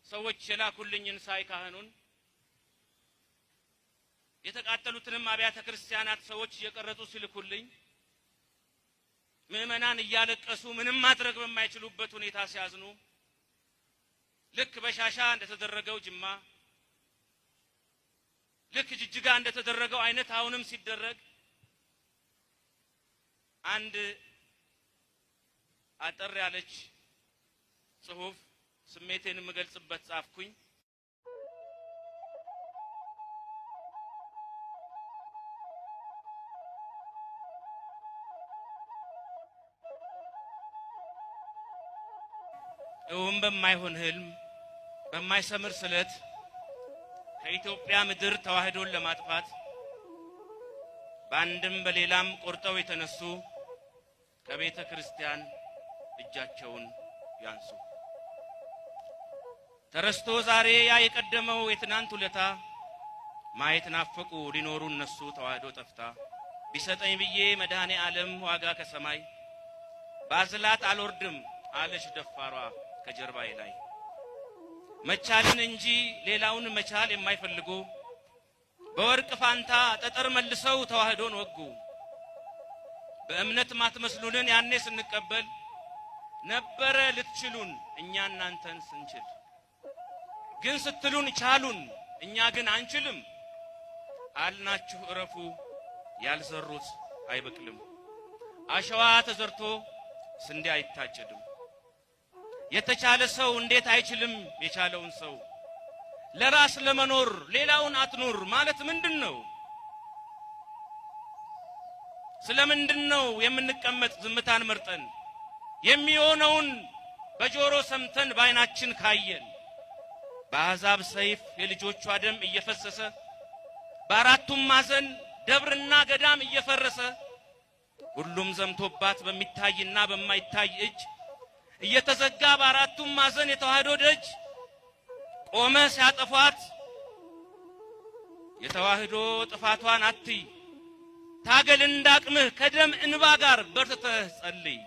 ሰዎች የላኩልኝን ሳይ ካህኑን የተቃጠሉትንም አብያተ ክርስቲያናት ሰዎች እየቀረጹ ሲልኩልኝ ምዕመናን እያለቀሱ ምንም ማድረግ በማይችሉበት ሁኔታ ሲያዝኑ ልክ በሻሻ እንደተደረገው ጅማ ልክ ጅጅጋ እንደተደረገው አይነት አሁንም ሲደረግ አንድ አጠር ያለች ጽሁፍ ስሜቴን የምገልጽበት ጻፍኩኝ። እውን በማይሆን ህልም በማይሰምር ስለት ከኢትዮጵያ ምድር ተዋህዶን ለማጥፋት በአንድም በሌላም ቆርጠው የተነሱ ከቤተ ክርስቲያን እጃቸውን ያንሱ። ተረስቶ ዛሬ ያ የቀደመው የትናንት ውለታ ማየት ናፈቁ ሊኖሩ እነሱ ተዋህዶ ጠፍታ። ቢሰጠኝ ብዬ መድኃኔ ዓለም ዋጋ ከሰማይ ባዝላት አልወርድም አለች ደፋሯ ከጀርባዬ ላይ። መቻልን እንጂ ሌላውን መቻል የማይፈልጉ በወርቅ ፋንታ ጠጠር መልሰው ተዋህዶን ወጉ። በእምነት ማትመስሉንን ያኔ ስንቀበል ነበረ ልትችሉን እኛ እናንተን ስንችል፣ ግን ስትሉን ቻሉን እኛ ግን አንችልም አልናችሁ። እረፉ ያልዘሩት አይበቅልም፣ አሸዋ ተዘርቶ ስንዴ አይታጨድም። የተቻለ ሰው እንዴት አይችልም የቻለውን ሰው? ለራስ ለመኖር ሌላውን አትኑር ማለት ምንድን ነው? ስለምንድን ነው የምንቀመጥ ዝምታን መርጠን የሚሆነውን በጆሮ ሰምተን በዓይናችን ካየን? በአሕዛብ ሰይፍ የልጆቿ ደም እየፈሰሰ በአራቱም ማዕዘን ደብርና ገዳም እየፈረሰ ሁሉም ዘምቶባት በሚታይና በማይታይ እጅ እየተዘጋ በአራቱም ማዕዘን የተዋህዶ ደጅ ቆመ ሲያጠፏት የተዋህዶ ጥፋቷን አትይ። ታገል እንዳቅምህ ከደም እንባ ጋር በርትተህ ጸልይ።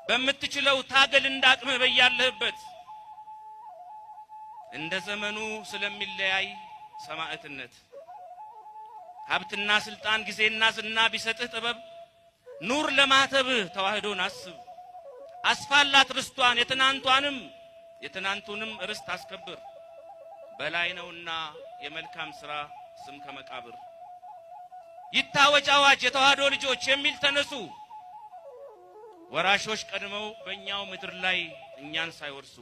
በምትችለው ታገል እንዳቅምህ በያለህበት እንደ ዘመኑ ስለሚለያይ ሰማዕትነት። ሀብትና ስልጣን ጊዜና ዝና ቢሰጥህ ጥበብ ኑር ለማተብህ ተዋህዶን አስብ። አስፋላት ርስቷን የትናንቱንም ርስት አስከብር። በላይ ነውና የመልካም ስራ ስም ከመቃብር። ይታወጅ አዋጅ የተዋህዶ ልጆች የሚል ተነሱ። ወራሾች ቀድመው በእኛው ምድር ላይ እኛን ሳይወርሱ።